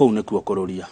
Kũu nĩkuo kũrũria.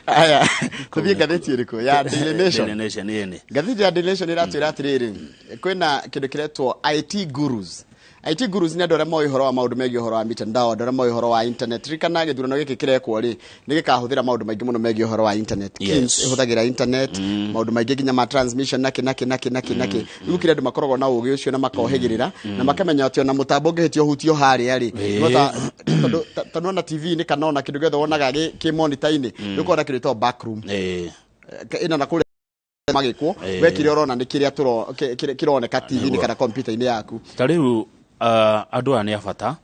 Aya, tũthiĩ ngathĩti ĩrĩkũ ya Daily Nation? Daily Nation, ĩni. Ngathĩti ya Daily Nation ĩratwĩra atĩrĩrĩ, kwĩna kĩndũ kĩretwo IT gurus. IT gurus nĩ andũ arĩa moĩ ũhoro wa maũndũ megiĩ ũhoro wa mitandao, andũ arĩa moĩ ũhoro wa internet. Ririkana gĩthurano gĩkĩ kĩrekwo rĩ, nĩ gĩkahũthĩra maũndũ maingĩ mũno megiĩ ũhoro wa internet. KIMS ĩhũthagĩra internet, maũndũ maingĩ nginya ma transmission nakĩ nakĩ nakĩ nakĩ nakĩ. Rĩu kĩrĩa andũ makoragwo na ũgĩ ũcio na makohĩgĩrĩra na makamenya atĩ ona mũtambo ũngĩhĩtia ũhutio harĩa rĩ, tondũ tondũ ona TV-inĩ kana ona kĩndũ gĩothe wonaga kĩ monitor-inĩ, nĩ ũkoragwo na kĩndũ gĩtagwo back room. Ĩno na kũrĩa magĩkwo we kĩrĩa ũrona nĩ kĩrĩa kĩroneka TV-inĩ kana kompiuta-inĩ yaku. Ta rĩu andũ aya nĩ a bata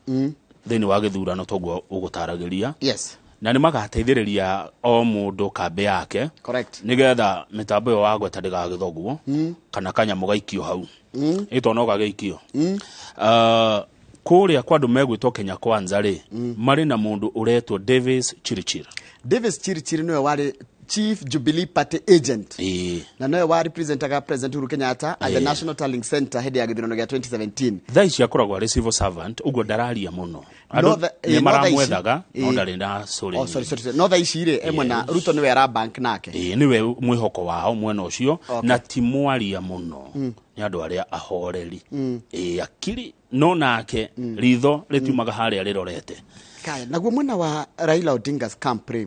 thĩinĩ wa gĩthurano toguo ũgũtaragĩria. Na nĩ magateithĩrĩria o mũndũ kambĩ yake nĩgetha mĩtambo ĩyo wagweta ndĩgagĩthogwo kana kanyamũ gaikio hau, ĩtwa no gagĩikio. Kũrĩa kwa andũ megwĩtwo Kenya Kwanza rĩ, marĩ na mũndũ ũretwo Davis Chirichir. Davis Chirichir nĩwe warĩ Chief Jubilee Party agent na nĩwe wa representaga President Uhuru Kenyatta at the National Tallying Center hĩndĩ ya gĩthurano gĩa 2017. Thaa ici akoragwo arĩ civil servant, ũguo ndararia mũno. No Andũ no nĩ thaa ici- maramwethaga no ndarĩ na cũrĩ. Oh, sorry, sorry, sorry. No thaa ici rĩ, e mwena Ruto nĩwe arabank nake. Ĩĩ, nĩwe mwĩhoko wao mwena ũcio. Na ti mwaria mũno, nĩ andũ arĩa ahoreri. Ĩĩ, akiri no nake ritho rĩtiumaga harĩa rĩrorete. Kaya, naguo mwena wa Raila Odinga's camp rĩ,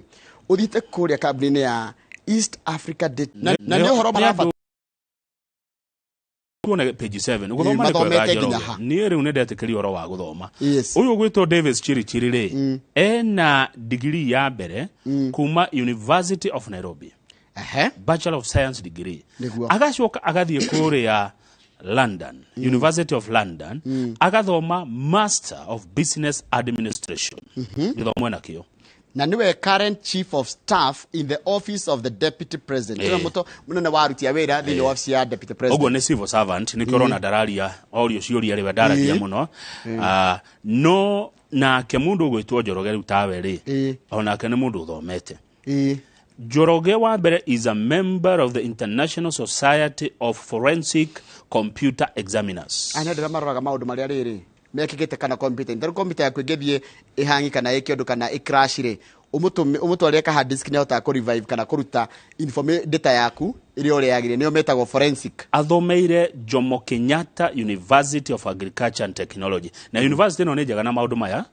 ũthiĩte kũrĩa kambuni-inĩ ya East Africa Data na nĩ ũhoro Nĩ marabata andũ tuone page 7 gũthoma nĩ kwega. Mathomete nginya Njoroge. ha? Niĩ rĩu nĩ ndetĩkĩria ũhoro wa gũthoma. Ũyũ ũgwĩtwo Davis Chirichiri rĩ, ena degree ya mbere kuma University of Nairobi, Bachelor of Science degree. Agacoka agathiĩ kũrĩa London, University of London, agathoma Master of Business Administration, gĩthomo enakĩo. Na niwe current chief of staff in the office of the deputy president. Nĩwe mũto mũnene wa aruti a wĩra thĩinĩ wa office ya deputy president. Ũguo nĩ civil servant, nĩkĩo ũrona ndararia, orio ciũria rĩwe ndaragia mũno. Ah, no nake mũndũ ũgwĩtwo Njoroge rĩu tawe rĩ, onake nĩ mũndũ ũthomete. Njoroge wa mbere is a member of the International Society of Forensic Computer Examiners. Aya nĩ andũ arĩa maroraga maũndũ marĩa rĩrĩ mekĩkĩte kana kompiuta. Tarĩu kompiuta yaku ĩngĩthiĩ ĩhangi kana ĩke ũndũ kana ĩcrash rĩ, ũmũtwarĩre ka hard disk, nĩ ahotaga kũ revive kana kũruta data yaku ĩrĩa ũrĩa yagĩrĩire. Nĩo metagwo forensic. Athomeire Jomo Kenyatta University of Agriculture and Technology, na university ĩno nĩ njega na maũndũ maya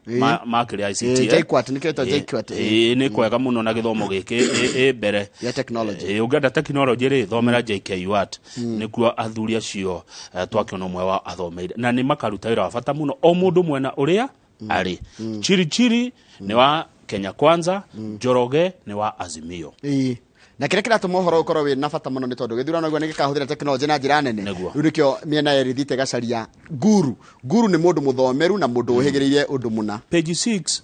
ma kĩrĩa ICT. JKUAT, nĩkĩo ĩtagwo JKUAT. Ĩĩ, nĩ kwega mũno na gĩthomo gĩkĩ ĩ mbere ya technology. Ĩĩ, ũngĩenda technology rĩ, thomera JKUAT, nĩkuo athuri acio twakĩona ũmwe wa athomeire, na nĩ makaruta wĩra wa bata mũno, o mũndũ mwena ũrĩa arĩ. Chirichiri nĩ wa Kenya Kwanza, Njoroge nĩ wa Azimio. Ĩĩ. Na kĩrĩa kĩratũma ũhoro ũkorwo wĩ na bata mũno nĩ tondũ gĩthurano guo nĩ gĩkahũthĩra tekinoronjĩ na njĩra nene. Rĩu nĩkĩo mĩena yerĩ ĩthiĩte ĩgacaria guru. Guru nĩ mũndũ mũthomeru na mũndũ ũhĩgĩrĩire ũndũ mũna. Page 6,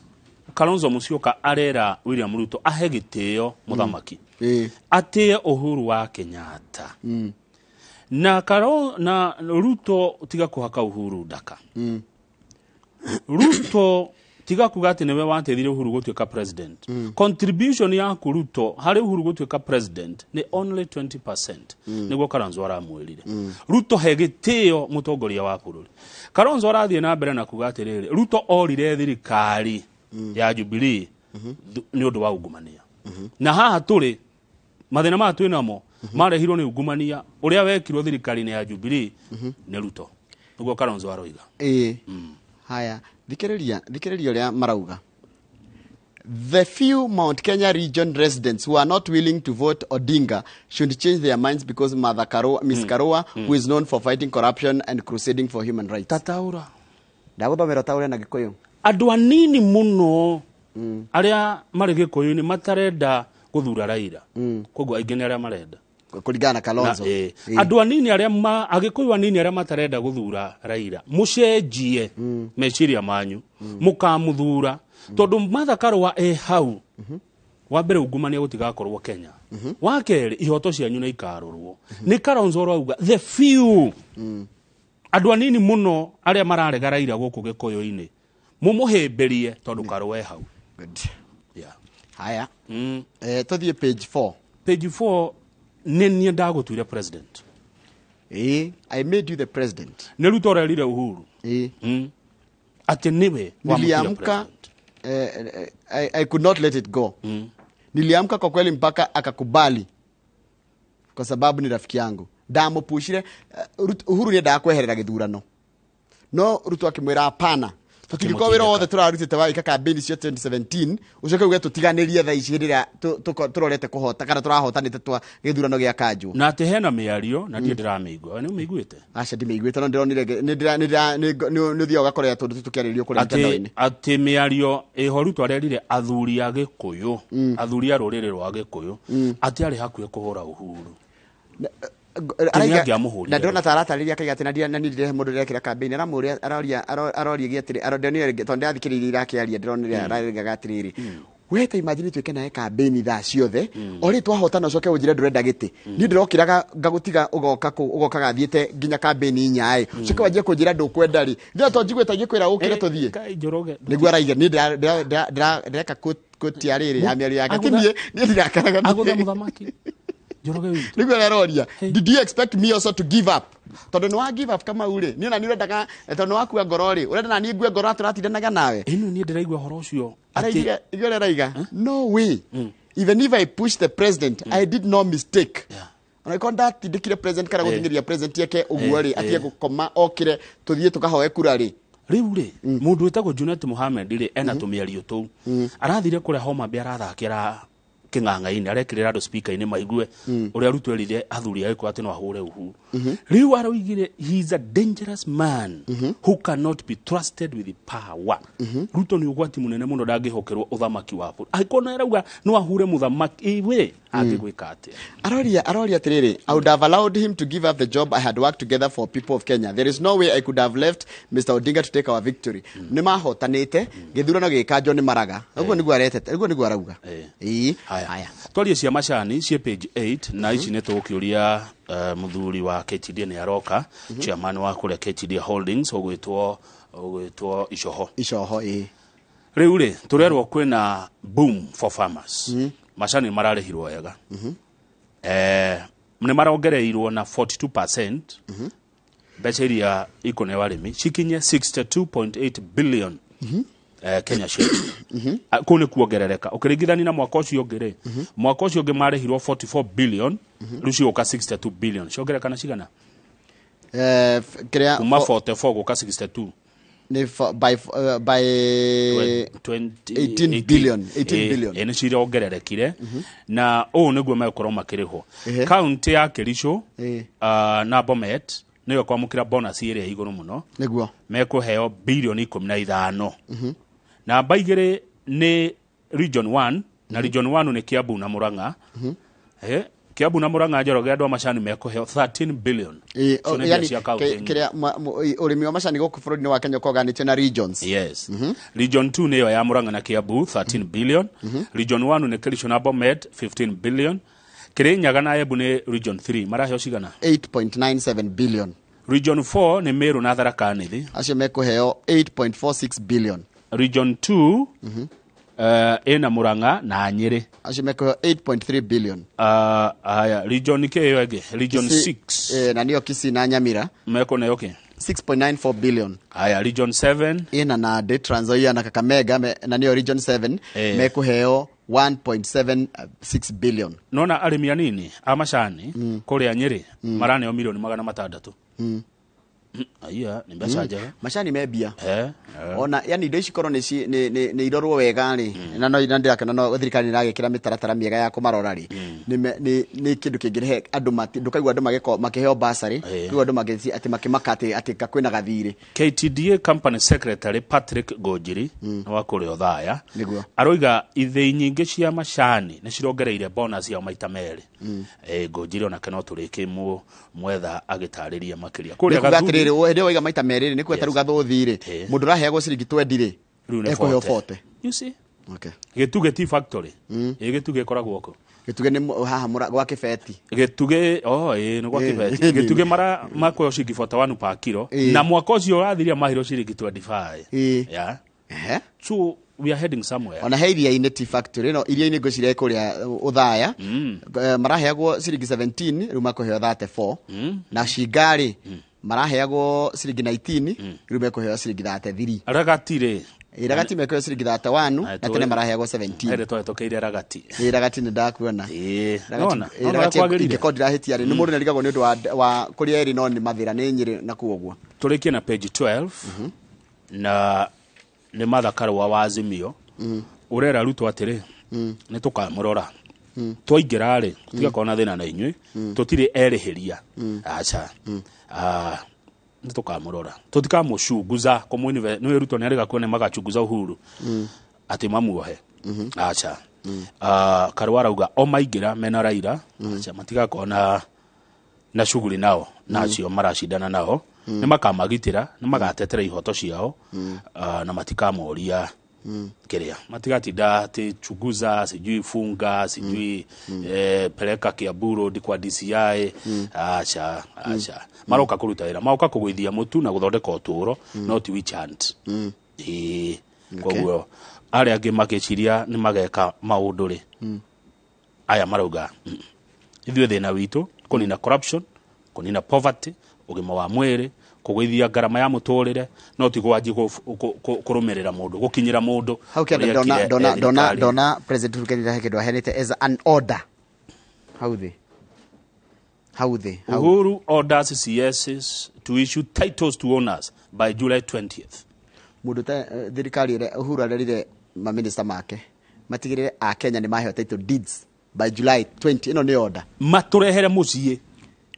Kalonzo Musyoka arera William Ruto ahe gĩtĩo mũthamaki, atĩe Uhuru wa Kenyatta, na Karo na Ruto tiga kũhaka Uhuru ndaka. Ruto tiga kuga atĩ nĩwe wateithirie Uhuru gũtuĩka president. Contribution yaku Ruto harĩ Uhuru gũtuĩka president nĩ only 20%, nĩguo Kalonzo aramwĩrire. Ruto he gĩtĩo mũtongoria wa bũrũri. Kalonzo arathiĩ na mbere na kuga atĩrĩrĩ, Ruto orire thirikari ya Jubilee nĩ ũndũ wa ungumania, na haha tũrĩ mathĩna maya twĩ namo marehirwo nĩ ungumania ũrĩa wekirwo thirikari-inĩ ya Jubilee nĩ Ruto, nĩguo Kalonzo aroiga. Ĩĩ. Haya, thikĩrĩria, thikĩrĩria ũrĩa marauga. The few Mount Kenya region residents who are not willing to vote Odinga should change their minds because Martha Karua, Miss Karua, who is known for fighting corruption and crusading for human rights. Tataura. Ndagũthomera ũtaũre na Gĩkũyũ. Andũ anini mũno arĩa marĩ Gĩkũyũ-inĩ matarenda gũthura Raila, koguo aingĩ nĩ arĩa marenda. Kũringana na Kalonzo. Na, andũ anini arĩa ma Agĩkũyũ anini arĩa matarenda gũthura Raila, mũcenjie meciria manyu, mũkamuthura tondũ Martha Karua e hau. Wa mbere, ungumania gũtigakorwo Kenya. Wa kerĩ, ihoto cianyu nĩ ikarorwo. Nĩ Kalonzo ũrauga the few, andũ anini mũno arĩa mararega Raila gũkũ Gĩkũyũ-inĩ, mũmũhĩmbĩrie tondũ Karua e hau. Good. Yeah. Haya. Tũthiĩ page 4. Page 4, nĩ niĩ ndagũtuire president. Ĩĩ, I made you the president. Nĩ Ruto ũrerire Uhuru atĩ nĩwe wamũtuire Niliamka president. I could not let it go. Niliamka kwa kweli mpaka akakubali kwa sababu ni rafiki yangu. Ndamupushire Uhuru nĩendaga kweherera gĩthurano, no Ruto akĩmwĩra hapana, tũtingĩkorwo wĩra wothe tũrarutĩte wa ika campaign cio 2017 ũcoke uge tũtiganĩrie thaa ici hĩndĩ ĩrĩa tũrorete kũhota kana tũrahotanĩte twa gĩthurano gĩa kanjũ. Na atä hena mä ario na ndiä ndä ramä igua, nä å mä iguä te? Aca, ndimĩiguĩte, no ndĩronire nĩ ũthiaga ũgakorera tũndũ tũtũ tũkĩarĩrĩrio kũrĩa mĩtandao-inĩ. Atä mä ario ĩho Ruto arerire athuri a Gĩkũyũ, athuri a rũrĩrĩ rwa Gĩkũyũ, atĩ arĩ hakuhĩ kũhũra Uhuru. Araiga- Nĩangĩamũhũrire. Na ndĩrona ta aratarĩria akaiga atĩ na niĩ ndirehe mũndũ ndĩrekĩra campaign, aramũria, aroria, aroria gĩatĩrĩ, ndĩronire tondũ ndĩrathikĩrĩirie irakĩaria, ndĩronire araugaga atĩrĩrĩ, we ta imagine tuĩke nawe campaign thaa ciothe, o rĩ twahotana ũcoke ũnjĩre ndũrenda gĩtĩ. Niĩ ndĩrokĩraga ngagũtiga ũgoka kũ ũgokaga thiĩte nginya campaign 4 ĩ, ũcoke wanjie kũnjĩra ndũkwenda rĩ, ndĩra to njigue ta ingĩkwĩra ũkĩre tũthiĩ. Kai Njoroge. Nĩguo araiga niĩ ndĩreka quote ya rĩrĩ ya mĩario yake ti niĩ ndirakaraga. Agũtha mũthamaki Njoroge witũ. Nĩguo aroria, "Did you expect me also to give up?" Tondũ nĩ wa give up kama rĩ, niĩ ona nĩ ũrendaga, tondũ nĩ wakua ngoro rĩ, ũrenda na niĩ ngue ngoro tũratindanaga nawe. Ĩno niĩ ndĩraigua ũhoro ũcio atĩ Araigire igũrũ araiga, "No way. Even if I push the president, I did no mistake." Ona ikorwo ndatindĩkire president kana gũthing'ĩrĩria president eke ũguo rĩ, atige gũkoma okĩre tũthiĩ tũkahoe kura rĩ. Rĩu rĩ, mũndũ wĩtagwo Junet Mohamed rĩ, ena tũmĩario tũu arathire kũrĩa Homa Bay, arathakĩra kĩng'ang'a-inĩ, arekĩrĩra andũ speaker-inĩ maigue ũrĩa Ruto erire athuri a Gĩkũyũ atĩ no ahũre Uhuru. Rĩu aroigire, "He is a dangerous man who cannot be trusted with power." Ruto nĩ ũgwati mũnene mũno, ndangĩhokerwo ũthamaki wa bũrũri. Angĩkorwo nĩ arauga no ahure mũthamaki, iwe angĩgwĩka atĩa? Aroria atĩrĩrĩ, "I would have allowed him to give up the job I had worked together for people of Kenya. There is no way I could have left Mr. Odinga to take our victory." Nĩ mahotanĩte gĩthurano gĩkanjwo nĩ Maraga, ũguo nĩguo aretete, ũguo nĩguo arauga. Ĩĩ. Haya. Haya. Twarie cia macani ciĩ page 8, na ici nĩ tũgũkĩũria mũthuri wa KTDA nĩ aroka, chairman wa kũrĩa KTDA Holdings ũgwĩtwo Icoho. Icoho, ĩĩ. Rĩu rĩ, tũrerwo kwĩna boom for farmers. Macani mararĩhirwo wega, nĩ marongereirwo na 42%, mbeca iria ikũneo arĩmi cikinye 62.8 billion Kenya shillings. Ah, kũu nĩ kuongerereka ũkĩringithania na mwaka ũcio ũngĩ rĩ, mwaka ũcio ũngĩ marĩhirwo 44 billion, rĩu cigũka 62 billion, ciongerereka na cigana? Kĩrĩa Kuma 44 gũka 62. Nĩ by 20 18 billion, 18 billion. Nĩ cirongererekire, na ũũ nĩguo megũkorwo makĩrĩhwo. Kaunti ya Kericho na Bomet nĩyo kwamũkĩra bonus ĩrĩa igũrũ mũno. Mekũheo bilioni 15. Namba 2 nĩ region 1, na region 1 nĩ Kiambu na Murang'a. Kiambu na Murang'a, Njoroge, andũ a macani mekũheo 13 billion. Icio nĩ mbia Yani, cia kaunti. Kĩrĩa ũrĩmi wa macani gũkũ bũrũri-inĩ wa Kenya ũkoganĩtio na regions. Yes. Region 2 nĩyo ya Murang'a na Kiambu, 13 billion. Region 1 nĩ Kericho na Bomet, 15 billion. Kirinyaga na Embu nĩ region 3, maraheo cigana? 8.97 billion. Region 4 nĩ Meru na Tharaka Nithi. Acio mekũheo 8.46 billion. Region 2 ĩna Murang'a na Nyĩrĩ. Acio mekũheo 8.3 billion. Haya, region kä ĩyo ĩngĩ, region 6? Na nĩyo Kisii na Nyamira. Mekũneo kĩ? 6.94 billion. Haya, region 7? Ĩna Nandĩ, Trans Nzoia na Kakamega, na nĩyo region 7. Mekũheo 1.76 billion. Nona arĩmi anini a macani kũrĩa Nyĩrĩ maraneo milioni 600. Aiya, nĩ mbeca njega. Macani membia. Eh. Ona yani indo ici korwo nĩ irorwo wega rĩ, na no na ndĩrakena no thirikari nĩ ĩragĩkĩra mĩtaratara mĩega ya kũmarora rĩ, nĩ kĩndũ kĩngĩrehe andũ ndũkaigua andũ makĩheo basarĩ, ndũkaigua andũ atĩ makĩmaka atĩ kwĩna gathirĩ. KTDA company secretary Patrick Ngũnjiri nĩ wa kũrĩa Othaya. Aroiga ithĩi nyingĩ cia macani nĩ cirongereire bonus yao maita merĩ. Ngũnjiri onake no tũrĩkĩ mwetha agĩtarĩria makĩria kũrĩa Nĩ kuga Gathuri. atĩrĩrĩ, hĩndĩ ĩyo waiga maita merĩ rĩ, nĩ kuga ta rĩu Gathũthi rĩ, mũndũ ũraheagwo ciringi 20 rĩ, Rĩu nĩ ekũheo 40. 40. You see? Okay. Gĩtugĩ tea factory, ĩ Gĩtugĩ ĩkoragwo kũ? Gĩtugĩ nĩ haha gwa Kĩbeti. Gĩtugĩ, oh, ĩ nĩ gwa Kĩbeti. Gĩtugĩ mara makuoyo ciringi 41 per kilo, na mwaka ũcio ũrathiria mahirwo ciringi 25. Yeah. So we are heading somewhere. Ona he Iria-inĩ tea factory, no Iria-inĩ ngwĩciria kũrĩa Ũthaya. Maraheagwo ciringi 17, rĩu makũheo 34, na Cinga rĩ, maraheagwo ciringi 19, rĩu mekũheo ciringi 33. Ragati rĩ? Ragati mekũheo ciringi 31 na tene maraheagwo 17. Ere twahĩtũkĩire ragati. Ĩ, ragati nĩ ndakuona. Ĩĩ, Ragati- nona ĩ, nona ragati kwagĩrire. ingĩkorwo ndirahĩtia rĩ, nĩ mũndũ nĩarigagwo nĩ ũndũ wa kũrĩa ĩrĩ, no nĩ mathĩra nĩ Nyĩrĩ na kuo ũguo. Tũrĩkie na page 12 na nĩ Martha Karua wa Azimio ũrera Ruto atĩrĩ, nĩ tũkamũrora twaingĩra rĩ, tũtigakorwo na thĩna na inyuĩ, tũtirĩ erĩhĩria, aca. Ah, nĩ tũkamũrora, tũtikamũcunguza kũmũ nĩ Ruto nĩ arĩga kuona magachunguza Uhuru atĩ mamuohe, aca. Ah, Karua arauga o maingĩra mena Raila, aca, matigakorwo na shughuli nao na acio maracindana nao, nĩ makamagitĩra, nĩ magatetera ihoto ciao, na matikamoria kĩrĩa matigatinda atĩ chunguza, sijui funga, sijui peleka Kiambu Road kwa DCI, aca aca. Maroka kũruta wĩra, maroka kũgũithia mũtu na gũthondeka ũtũũro, no ti witch hunt. Ĩĩ, koguo arĩa angĩ makĩciria nĩ mageka maũndũ rĩ, aya marauga, "Ithuĩ thĩna witũ kũnina corruption, kũnina poverty, ũgima wa mwĩrĩ, kũgũithia ngarama ya mũtũrĩre, no ti gwanji kũrũmĩrĩra mũndũ, gũkinyĩra mũndũ Hau kĩanda ũrĩa ndona ekire, ndona ndona thirikari." Ndona President Uhuru Kenyatta he kĩndũ aheanĩte as an order hau thĩ, hau thĩ hau. Uhuru orders CSs to issue titles to owners by July 20th. Mũndũ ta thirikari ĩrĩa Uhuru arerire maminista make matigĩrĩre a Kenya nĩ maheo title deeds by July 20. Ĩno nĩ order. Matũrehere mũciĩ.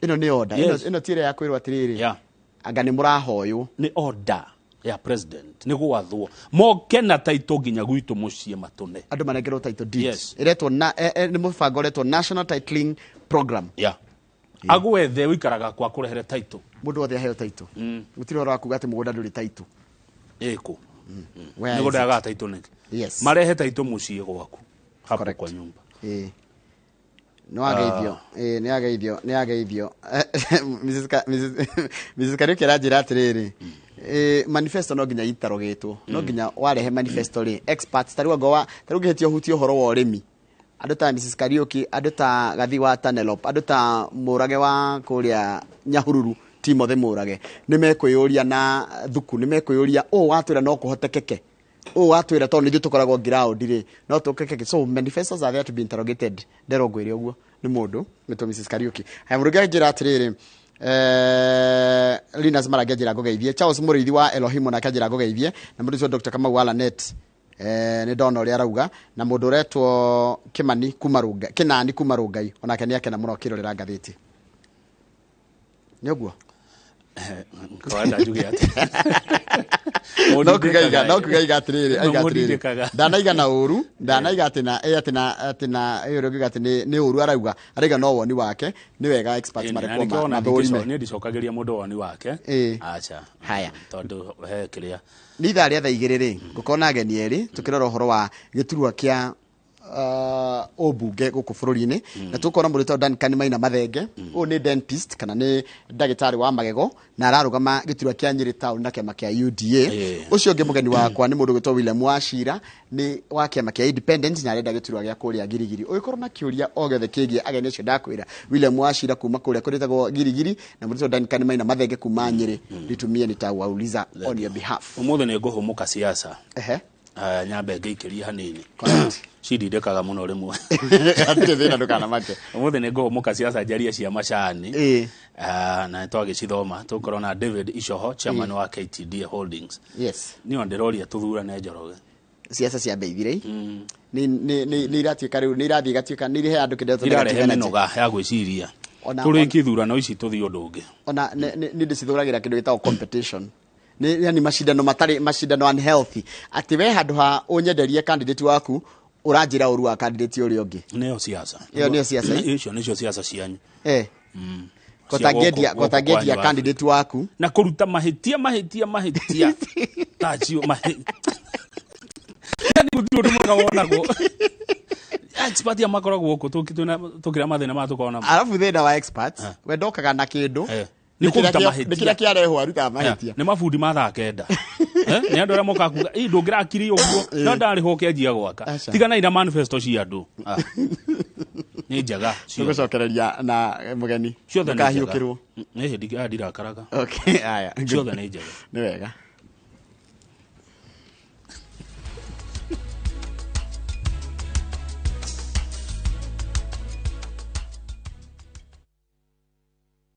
Ĩno nĩ order. Yes. Ĩno ti ĩrĩa ya kwĩrwo atĩrĩrĩ, anga nĩ mũrahoywo. Nĩ order ya president, nĩ gwathwo moke na title nginya gwitũ mũciĩ matũne. Andũ manengerwo title deeds. Yes. Ĩretwo na nĩ mũbango ũretwo National Titling Program. Yeah. Agwethe ũikaraga kwa kũrehere title. Mũndũ wothe aheo title. Gũtirĩ ũhoro wa kuga atĩ mũgũnda ndũrĩ title. Ĩkũ Where is nĩguo it? ndagaga title nĩkĩ? Yes. Marehe title mũciĩ gwaku hapo Correct. kwa nyumba. Ĩĩ, nĩ wageithio. Ĩĩ, nĩ ageithio, nĩ ageithio. Mrs. Kariuki aranjĩra atĩrĩrĩ, manifesto no nginya itarogĩtwo, no nginya warehe manifesto rĩ, experts ta rĩu anga ta rĩu ũngĩhĩtia ũhutie ũhoro wa ũrĩmi, andũ ta Mrs. Kariuki, andũ ta Gathi wa Tanelop, andũ ta Mũrage wa kũrĩa Nyahururu, Timothy Mũrage, nĩ mekwĩyũria na thuku, nĩ mekwĩyũria ũũ watwĩra no kũhotekeke, ũũ watwĩra tondũ nĩ ithuĩ tũkoragwo ground rĩ, no tũkekeke. So manifestos are there to be interrogated. Nderwo ngwĩre ũguo nĩ mũndũ gwĩtwo Mrs. Kariuki. Haya, mũndũ ũngĩ anjĩra atĩrĩrĩ, Linus Marangi anjĩra ngũgeithie, Charles Mũrĩithi wa Elohim nake anjĩra ngũgeithie, na mũndũ ũcio Dr. Kamau wa Lanet, nĩ ndona ũrĩa arauga, na mũndũ ũretwo Kimani kuma Rũngai, Kĩnani kuma Rũngai, onake nĩ akena mũno akĩrorera ngathĩti. Nĩ ũguo. Kawanda njuge atĩ No kuga no kuga iga atĩrĩrĩ, aiga atĩrĩrĩ, Mũndindĩkaga. ndanaiga na ũru, ndanaiga atĩ na atĩ na atĩ na ĩ ũrĩa ũngiuga atĩ nĩ ũru, arauga arauga no woni wake, nĩ wega experts marekwo mathũrime. Niĩ ndicokagĩria mũndũ woni wake. Ĩĩ. Aca. Haya. Tondũ he kĩrĩa Nĩ ithaa rĩa thaa 2 rĩ, ngũkorwo na ageni erĩ tũkĩrora ũhoro wa gĩturwa kĩa ũmbunge gũkũ bũrũri-inĩ, na tũkona mũndũ wĩtagwo Duncan Maina Mathenge. Ũyũ nĩ dentist kana nĩ ndagĩtarĩ wa magego na ararũgama gĩturwa kĩa Nyĩrĩ Town na kĩama kĩa UDA. Ũcio ũngĩ mũgeni wakwa nĩ mũndũ ũgwĩtwo William Wachira, nĩ wa kĩama kĩa Independent na arenda gĩturwa gĩa kũrĩa Girigiri. Ũngĩkorwo na kĩũria o gĩothe kĩgiĩ ageni acio ndakwĩra, William Wachira kuma kũrĩa kũrĩtagwo Girigiri na mũndũ ũcio Duncan Maina Mathenge kuma Nyĩrĩ, nitumie nitawauliza on your behalf. Ũmũthĩ nĩ ngũhũmũka siasa. Nyambe ngĩikĩrie hanini. Correct. Cindindĩkaga mũno rĩmwe. Hatirĩ thĩna, ndũkanamake. Ũmũthĩ nĩ ngũhũmũka siasa, njarie cia macani. Na nĩ twagĩcithoma, tũkorwo na David Icoho, chairman wa KTDA Holdings. Niĩ ndĩroria tũthurane Njoroge. Ciaca cia mbeithire nĩ iratuĩka rĩu nĩ irathiĩ igatuĩka nĩ irehe andũ kĩndũ Irarehe mĩnoga ya gwĩciria. Tũrĩkie ithurano ici tũthiĩ ũndũ ũngĩ. Ona nĩ ndĩcithũragĩra kĩndũ gĩtagwo competition, nĩ yani macindano matarĩ, macindano unhealthy, atĩ we handũ ha ũnyenderie candidate waku ũranjĩra ũru wa candidate ũrĩa ũngĩ. Nĩyo siasa. Ĩyo nĩyo siasa, eh? Icio nĩcio siasa cianyu. Kota Cia gũkũ- ngĩendia gũkũ kota ngĩendia kwanyu. candidate waku. Na kũruta mahĩtia mahĩtia mahĩtia tacio yani gũtirĩ ũndũ mwega wonagwo, expert ya makoragwo gũkũ tũkĩrĩa mathĩna maya tũkoragwo namo. Arabu thĩna wa experts, we ndokaga na kĩndũ. Nĩ Nĩ kĩrĩa kũruta mahĩtia. nĩ kĩrĩa kĩarehwo arutaga mahĩtia. Nĩ mabundi ma thaa 9. Nĩ andũ arĩa mokaga kuga ĩ ndũngĩrakiri ũguo no ndarĩhwo ũkĩanjia gwaka. Aca. Tiganai na manifesto cia andũ. Ah. Nĩ njega ciothe. Tũgũcokereria na mũgeni. Ciothe nĩ njega. Ndũkahiũkĩrwo. Nĩ hĩndĩ ndirakaraga. Okay, haya. Ciothe nĩ njega. Nĩ wega.